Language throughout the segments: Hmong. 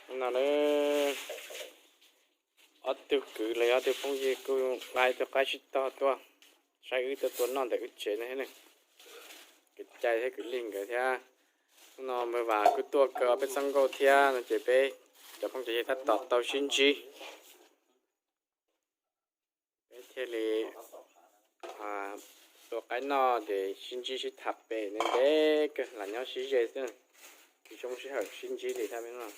No na, ob tug kwv los yog ob tug phooj ywg kuj nqa ib tug qaib sib tog tuaj saib wb tuaj tua noj ntawm wb tsev no thiab ne. Kwv cai thiab kwv lig nkawd thiab. Hnub no npawg Vam kuj tuaj kaw peb txoj nkauj thiab no ces peb cov phooj cov ywg tab tom tau sib ntsib. Peb thiaj li tua qaib noj ces sib ntsib sib tham pem ntev ntev kawg, lam nyob sib ze xwb, tsis zoo sij hawm sib ntsib li thiab peb no.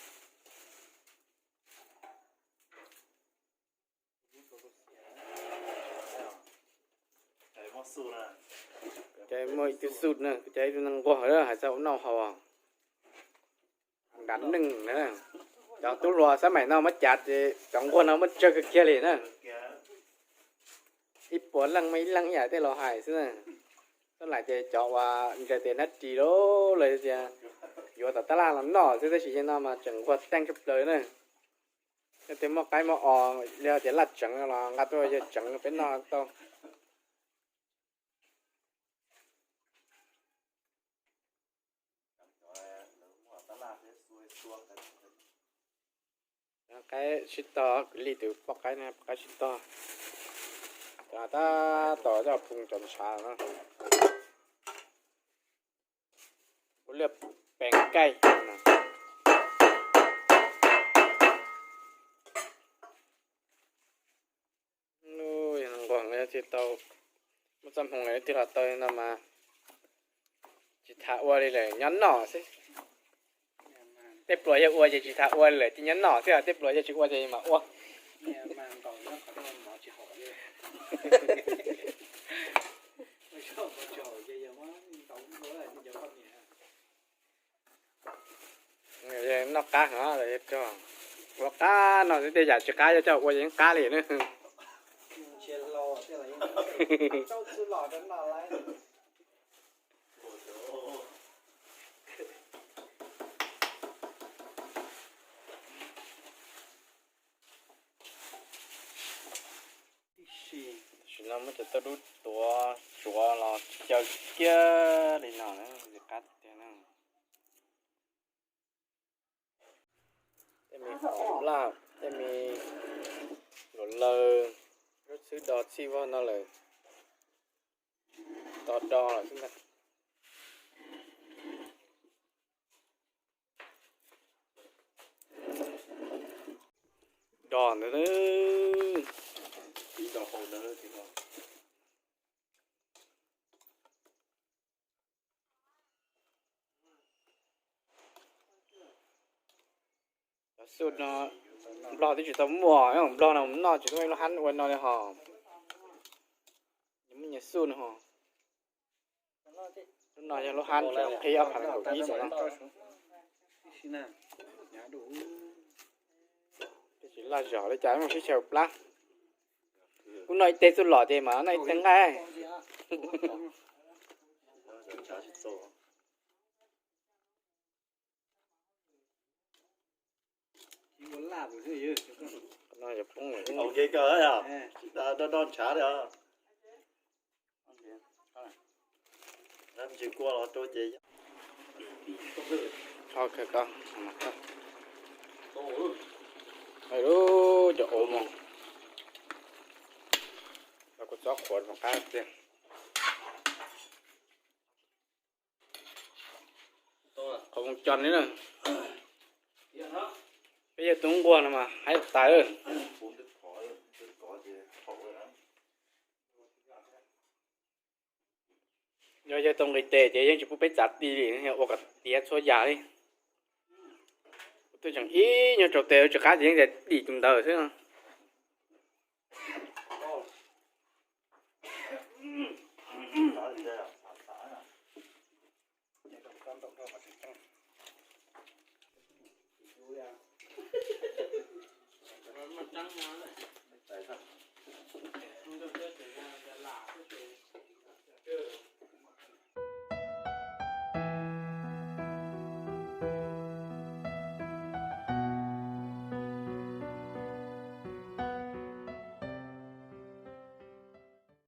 Ces muaj ib tug xub na, ces ib tug neeg nquag hais txog ua noj haus, nqav neeg na. Cov tub hluas xab maim no muab cav ces cov nquag no muab tsawg kawg kiag li na. Ib puas leej muaj ib leej ib yam tej laus hais xwb na. Xab maim ces cov uas ntsais tes hnab ris lawm los tias yuav tom tab laj los noj xwb, tab sis yog no mas tseem nquag teej tshaj plaws na. Yog tias muaj qaib muaj os li tias laj tseev los nqa tuaj yawg tseev peb noj tau. Qaib sib tog, kwv Lis tus poj qaib no poj qaib sib tog. Cov tab tom coj phoov cov ntshav no. Ua liaj pees kaij. Nquag tsis tau, muaj txoj hmoo leej twg los tau no mas tsis tham ua li lawm, nyob noj xwb. Tej pluas yog ua ces tsis tham ua li lawm, ces nyob noj xwb, tej pluas yog tsis ua ces mam ua. Noj qab heev, ua qab no xwb, tej yam tsis qab coj ua ces yeej qab li na. Tam sim no muab cov tauj dub tuav tsuav los caw kiag li no na, qab tiag na. Tej me hom laj, tej me luam laws, lub xwb do txhij vog no lawm, do do lawm xwb ntag. Do ntawd, cov xub no Nplog twb tsis tau muaj, Nplog no mus noj tsis tau lub hab ua no li hos. Muaj nyias xub no hos. Lub no yog lub hab qhib ob phav kaum ib no. Tsis laj zog li cas, sib xyaw plab. Kuv noj ib teg txuj lom ces mam noj ib teg nqaij. Cov ua mog, kuv txob qhuav rau qab tiag. Qhov moo cos li na, peb yawg tub nquag no mas haib tas. Yog yawg tau nqis tes ces yeej tsis pub peb txav ti li, ua kom tiav txhua yam li. Twb tseem ib nyuag tsaus tes tsis qab ces yeej dim tus ntawd xwb.